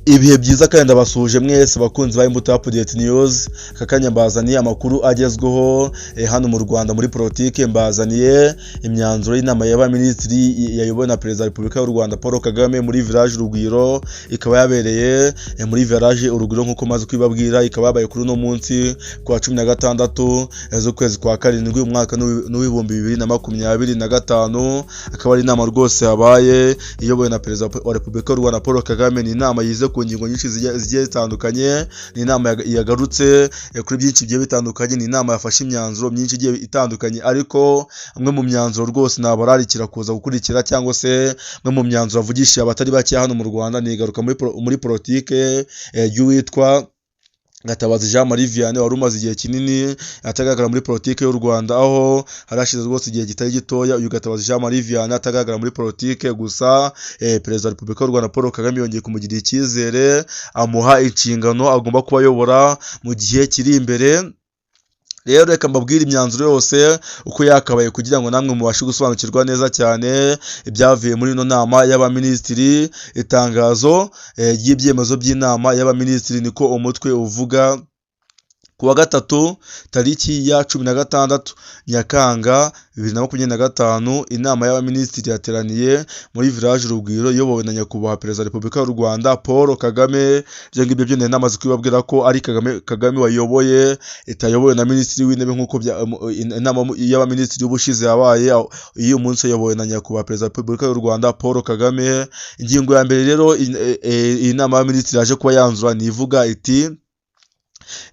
Ibihe byiza kandi ndabasuhuje mwese bakunzi ba Imbuto Update News. Aka kanya mbazaniye amakuru agezweho hano mu Rwanda muri politike. Mbazaniye imyanzuro y'inama y'abaminisitiri yayobowe na Perezida wa Repubulika y'u Rwanda Paul Kagame muri Village Urugwiro, ikaba yabereye muri Village Urugwiro nk'uko maze kubibabwira, ikaba yabaye kuri uno munsi ku wa 16 z'ukwezi kwa karindwi umwaka w'2025. Akaba ari inama rwose yabaye iyobowe na Perezida wa Repubulika y'u Rwanda Paul Kagame. Ni inama yize ku ngingo nyinshi zigiye zitandukanye, ni inama yagarutse kuri byinshi bigiye bitandukanye, ni inama yafashe imyanzuro myinshi igiye itandukanye. Ariko amwe mu myanzuro rwose nabararikira kuza gukurikira, cyangwa se amwe mu myanzuro avugishije abatari bake hano mu Rwanda, ni igaruka muri politike y'uwitwa Gatabazi Jean Marie Vianney wari umaze igihe kinini atagaragara muri politike y'u Rwanda, aho harashize rwose igihe kitari gitoya uyu Gatabazi Jean Marie Vianney atagaragara muri politike. Gusa Perezida wa Repubulika y'u Rwanda Paul Kagame yongeye kumugirira icyizere, amuha inshingano agomba kuba ayobora mu gihe kiri imbere. Rero reka mbabwire imyanzuro yose uko yakabaye kugira ngo namwe mubashe gusobanukirwa neza cyane ibyavuye muri ino nama y'abaminisitiri. Itangazo ry'ibyemezo by'inama y'abaminisitiri, niko umutwe uvuga. Ku wa gatatu tariki ya 16 Nyakanga 2025, inama y'abaminisitiri yateraniye muri Village Urugwiro iyobowe na Nyakubahwa Perezida wa Repubulika y'u Rwanda Paul Kagame. Ibyo ngibyo byo nari namaze kubibabwira ko ari Kagame wayoboye, itayobowe na Minisitiri w'Intebe nk'uko inama y'abaminisitiri y'ubushize yabaye. Iyo munsi yayobowe na Nyakubahwa Perezida wa Repubulika y'u Rwanda Paul Kagame. Ingingo ya mbere rero iyi nama y'abaminisitiri yaje kuba yanzura ni ivuga iti: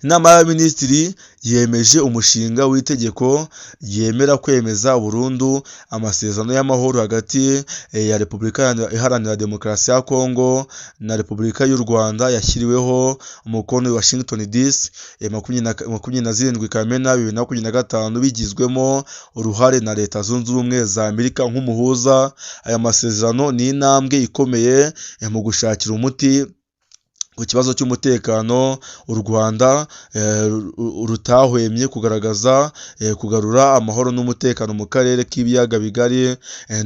Inama y'abaminisitiri yemeje umushinga w'itegeko ryemera kwemeza burundu amasezerano y'amahoro hagati ya Repubulika Iharanira Demokarasi ya Kongo na Repubulika y'u Rwanda yashyiriweho umukono i Washington DC 27 Kamena 2025, bigizwemo uruhare na Leta Zunze Ubumwe za Amerika nk'umuhuza. Aya masezerano ni intambwe ikomeye mu gushakira umuti ku kibazo cy'umutekano u Rwanda rutahwemye kugaragaza, kugarura amahoro n'umutekano mu karere k'ibiyaga bigari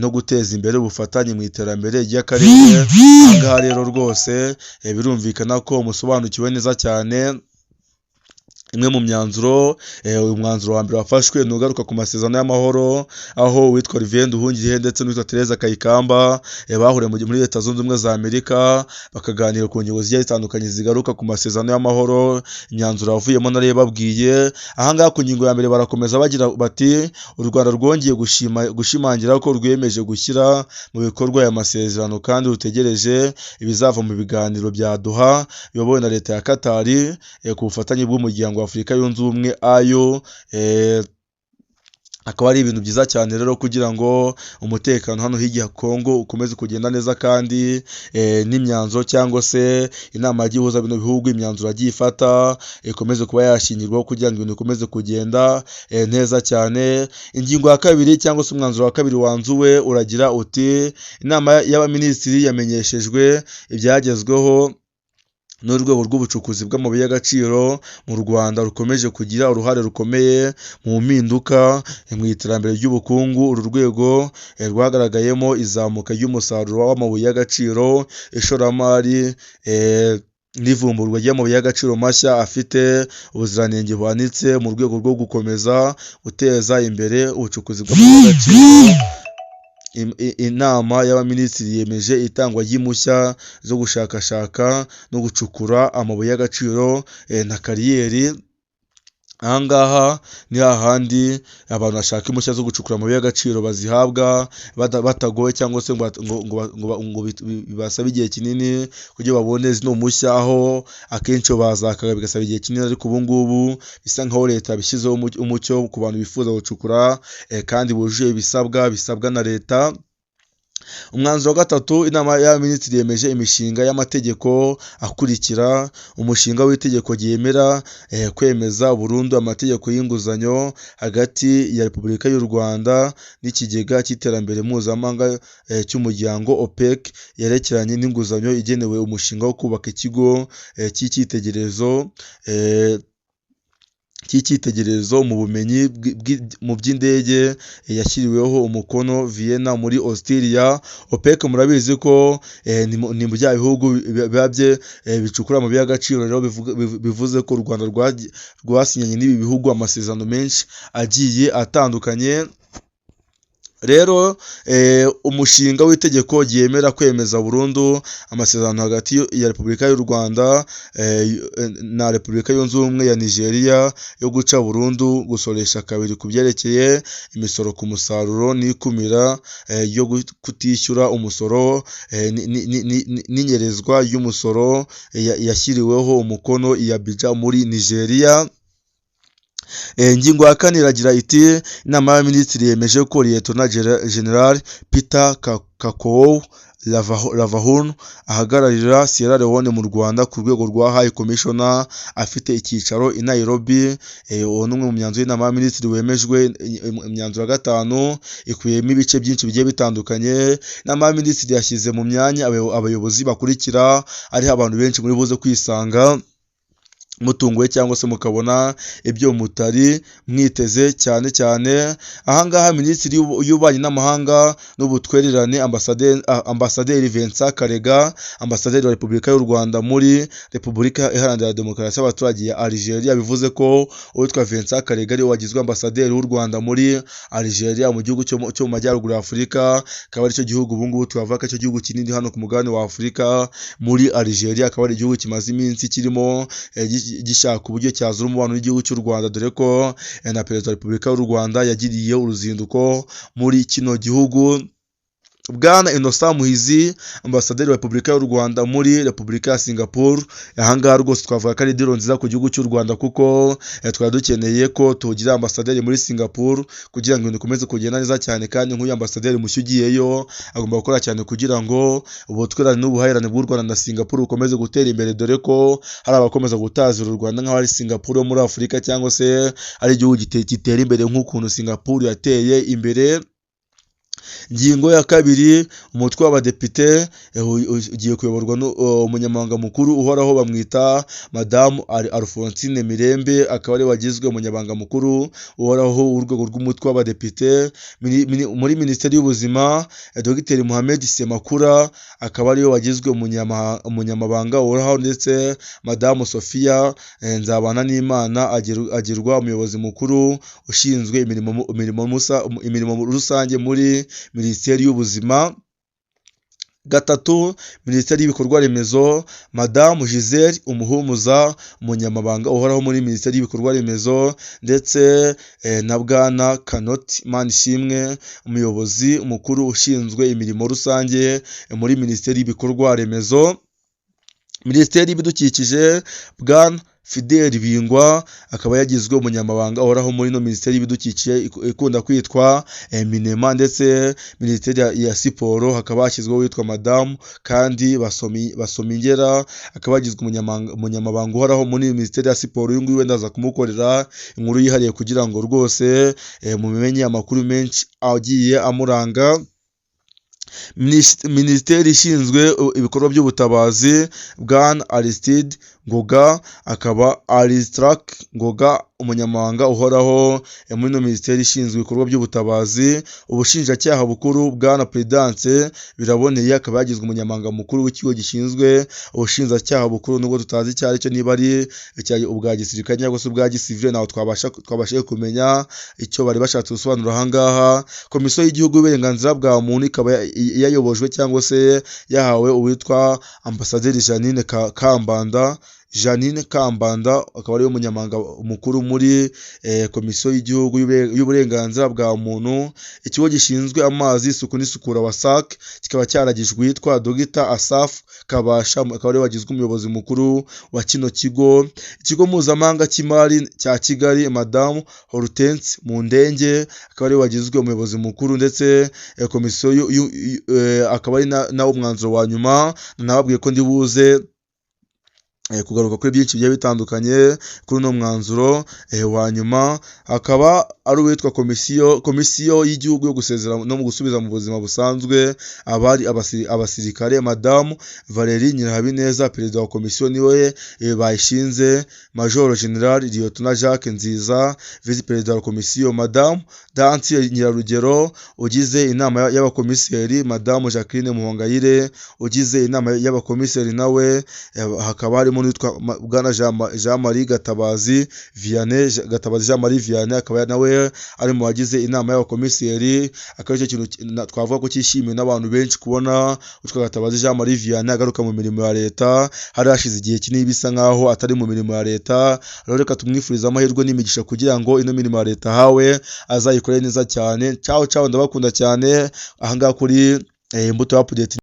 no guteza imbere ubufatanye mu iterambere ry'akarere. Aha ngaha rero rwose birumvikana ko musobanukiwe neza cyane imwe mu myanzuro. Umwanzuro wa mbere wafashwe ni ugaruka ku masezerano y'amahoro, aho uwitwa Olivier Nduhungirehe ndetse n'uwitwa Therese Kayikwamba bahuriye muri Leta Zunze Ubumwe za Amerika, bakaganira ku ngingo zigiye zitandukanye zigaruka ku masezerano y'amahoro. Imyanzuro yavuyemo nariyo babwiye. Aha ngaha ku ngingo ya mbere barakomeza bagira bati: U Rwanda rwongeye gushimangira ko rwiyemeje gushyira mu bikorwa aya masezerano kandi rutegereje ibizava mu biganiro bya Doha biyobowe na Leta ya Katari ku bufatanye bw'Umuryango wa Afurika Yunze Ubumwe AU. Akaba ari ibintu byiza cyane rero kugira ngo umutekano hano hirya ya Kongo ukomeze kugenda neza, kandi n'imyanzuro cyangwa se inama yagiye ihuza bino bihugu, imyanzuro yagiye ifata ikomeze kuba yashingirwaho kugira ngo ibintu bikomeze kugenda neza cyane. Ingingo ya kabiri cyangwa se umwanzuro wa kabiri wanzuwe uragira uti: Inama y'abaminisitiri yamenyeshejwe ibyagezweho n'urwego rw'ubucukuzi bw'amabuye y'agaciro mu Rwanda rukomeje kugira uruhare rukomeye mu mpinduka mu iterambere ry'ubukungu. Uru rwego rwagaragayemo izamuka ry'umusaruro w'amabuye y'agaciro, ishoramari n'ivumburwa ry'amabuye y'agaciro mashya afite ubuziranenge buhanitse, mu rwego rwo gukomeza guteza imbere ubucukuzi bw'amabuye y'agaciro. Inama y'abaminisitiri yemeje itangwa ry'impushya zo gushakashaka no gucukura amabuye y'agaciro na kariyeri. Aha ngaha ni hahandi abantu bashaka impushya zo gucukura amabuye y'agaciro bazihabwa batagowe cyangwa se ngo bibasabe igihe kinini kugira babone zino mpushya, aho akenshi bazakaga bigasaba igihe kinini, ariko ubu ngubu bisa nkaho leta yabishyizeho umucyo ku bantu bifuza gucukura kandi bujuje ibisabwa bisabwa na leta. Umwanzuro wa gatatu: inama y'abaminisitiri yemeje imishinga y'amategeko akurikira: umushinga w'itegeko ryemera kwemeza burundu amategeko y'inguzanyo hagati ya Repubulika y'u Rwanda n'Ikigega cy'Iterambere Mpuzamahanga cy'Umuryango OPEC yerekeranye n'inguzanyo igenewe umushinga wo kubaka ikigo cy'icyitegererezo. Cy'icyitegererezo mu bumenyi mu by'indege yashyiriweho umukono Vienna muri Austria. OPEC murabizi ko ni mu bya bihugu biba bicukura amabuye y'agaciro. Rero bivuze ko u Rwanda rwasinyanye n'ibi bihugu amasezerano menshi agiye atandukanye. Rero umushinga w'itegeko ryemera kwemeza burundu amasezerano hagati ya Repubulika y'u Rwanda na Repubulika Yunze Ubumwe ya Nigeria yo guca burundu gusoresha kabiri ku byerekeye imisoro ku musaruro n'ikumira ryo kutishyura umusoro n'inyerezwa ry'umusoro yashyiriweho umukono i Abuja muri Nigeria. Ingingo ya kane iragira iti: "Inama y'Abaminisitiri yemeje ko Lieutenant General Peter Kakou Lavahun ahagararira Sierra Leone mu Rwanda ku rwego rwa High Commissioner, afite icyicaro i Nairobi." Uwo ni umwe mu myanzuro y'inama y'Abaminisitiri wemejwe. Imyanzuro ya gatanu ikubiyemo ibice byinshi bigiye bitandukanye. Inama y'Abaminisitiri yashyize mu myanya abayobozi bakurikira, ariho abantu benshi muri buze kwisanga mutunguwe cyangwa se mukabona ibyo mutari mwiteze cyane cyane. Ahangaha Minisitiri y'Ububanyi n'Amahanga n'Ubutwererane, Ambasaderi Vincent Karega, Ambasaderi wa Repubulika y'u Rwanda muri Repubulika Iharanira Demokarasi y'Abaturage ya Algeria. Bivuze ko uwitwa Vincent Karega ariwe wagizwe ambasaderi w'u Rwanda muri Algeria, mu gihugu cyo mu majyaruguru ya Afurika, akaba aricyo gihugu ubu ngubu twavuga ko aricyo gihugu kinini hano ku mugabane wa Afurika. Muri Algeria akaba ari igihugu kimaze iminsi kirimo gishaka uburyo cyazura umubano w'igihugu cy'u Rwanda, dore ko na Perezida wa Repubulika y'u Rwanda yagiriye uruzinduko muri kino gihugu. Bwana Innocent Muhizi, Ambasaderi wa Repubulika y'u Rwanda muri Repubulika ya Singapore. Ahangaha rwose twavuga ko ari deal nziza ku gihugu cy'u Rwanda, kuko twari dukeneye ko tugira ambasaderi muri Singapore kugira ngo ibintu bikomeze kugenda neza cyane. Kandi nk'uyu ambasaderi mushya ugiyeyo agomba gukora cyane kugira ngo ubutwererane n'ubuhahirane bw'u Rwanda na Singapore bukomeze gutera imbere, dore ko hari abakomeza gutazira u Rwanda nk'aho ari Singapore yo muri Afurika cyangwa se ari igihugu gitera imbere nk'ukuntu Singapore yateye imbere. Ingingo ya kabiri: umutwe w'Abadepite ugiye kuyoborwa n'Umunyamabanga Mukuru Uhoraho, bamwita Madamu Alphonsine Mirembe, akaba ariwe wagizwe Umunyamabanga Mukuru Uhoraho w'urwego rw'umutwe w'Abadepite. Muri Minisiteri y'Ubuzima, Dogiteri Mohamed Semakura akaba ariwe wagizwe Umunyamabanga Uhoraho, ndetse Madamu Sophia Nzabananimana agirwa Umuyobozi Mukuru ushinzwe imirimo rusange muri Minisiteri y'Ubuzima. Gatatu, Minisiteri y'Ibikorwa Remezo, Madamu Gisele Umuhumuza, Umunyamabanga Uhoraho muri Minisiteri y'Ibikorwa Remezo, ndetse na Bwana Kanoti Manishimwe, Umuyobozi Mukuru ushinzwe imirimo rusange muri Minisiteri y'Ibikorwa Remezo. Minisiteri y'Ibidukikije, Bwana Fidel Bingwa akaba yagizwe Umunyamabanga Uhoraho muri ino Minisiteri y'Ibidukikije ikunda kwitwa MINEMA. Ndetse Minisiteri ya Siporo hakaba hashyizweho uwitwa Madamu kandi Basomingera, akaba yagizwe Umunyamabanga Uhoraho muri Minisiteri ya Siporo. Uyu nguyu wenda aza kumukorera inkuru yihariye kugira ngo rwose mumenye amakuru menshi agiye amuranga. Minisiteri ishinzwe ibikorwa by'ubutabazi, Bwana Aristide Ngoga, akaba Aristark Ngoga, Umunyamabanga Uhoraho muri ino minisiteri ishinzwe ibikorwa by'ubutabazi. Ubushinjacyaha Bukuru, Bwana Prudence Biraboneye akaba yagizwe Umunyamabanga Mukuru w'ikigo gishinzwe ubushinjacyaha bukuru, nubwo tutazi icyo ari cyo, niba ari ubwa gisirikare cyangwa se ubwa gisivile, ntabwo twabashije kumenya icyo bari bashatse gusobanura aha ngaha. Komisiyo y'Igihugu y'Uburenganzira bwa Muntu ikaba yayobojwe cyangwa se yahawe uwitwa Ambasaderi Jeannine Kambanda. Jeannine Kambanda akaba ariwe Munyamabanga Mukuru muri Komisiyo y'Igihugu y'Uburenganzira bwa Muntu. Ikigo gishinzwe amazi, isuku n'isukura, WASAC, kikaba cyaragijwe uwitwa Dogita Asaph Kabasha, akaba ariwe wagizwe Umuyobozi Mukuru wa kino kigo. Ikigo Mpuzamahanga cy'Imari cya Kigali, Madamu Hortense Mundenge akaba ariwe wagizwe Umuyobozi Mukuru. Ndetse komisiyo akaba ari nawo mwanzuro wa nyuma nababwiye ko ndi buze Kugaruka kuri byinshi bigiye bitandukanye kuri uno mwanzuro wa nyuma, akaba ari uwitwa Komisiyo y'Igihugu yo gusezera no mu gusubiza mu buzima busanzwe abari abasirikare, Madamu Valerie Nyirahabineza, perezida wa komisiyo, niwe bayishinze, Major General Lieutenant Jacques Nziza, visi perezida wa komisiyo, Madamu Dancia Nyirarugero, ugize inama y'abakomiseri, Madamu Jacqueline Muhongayire, ugize inama y'abakomiseri nawe, hakaba harimo n'uwitwa Bwana Jean Marie Gatabazi Vianney, Gatabazi Jean Marie Vianney, akaba nawe ari mu bagize inama y'abakomiseri. Akaba aricyo kintu twavuga ko cyishimiwe n'abantu benshi, kubona witwa Gatabazi Jean Marie Vianney agaruka mu mirimo ya leta. Hari hashize igihe kinini bisa nkaho atari mu mirimo ya leta. Rero reka tumwifurize amahirwe n'imigisha kugira ngo ino mirimo ya leta ahawe azayikore neza cyane. Ciao ciao, ndabakunda cyane ahangaha kuri Imbuto Update.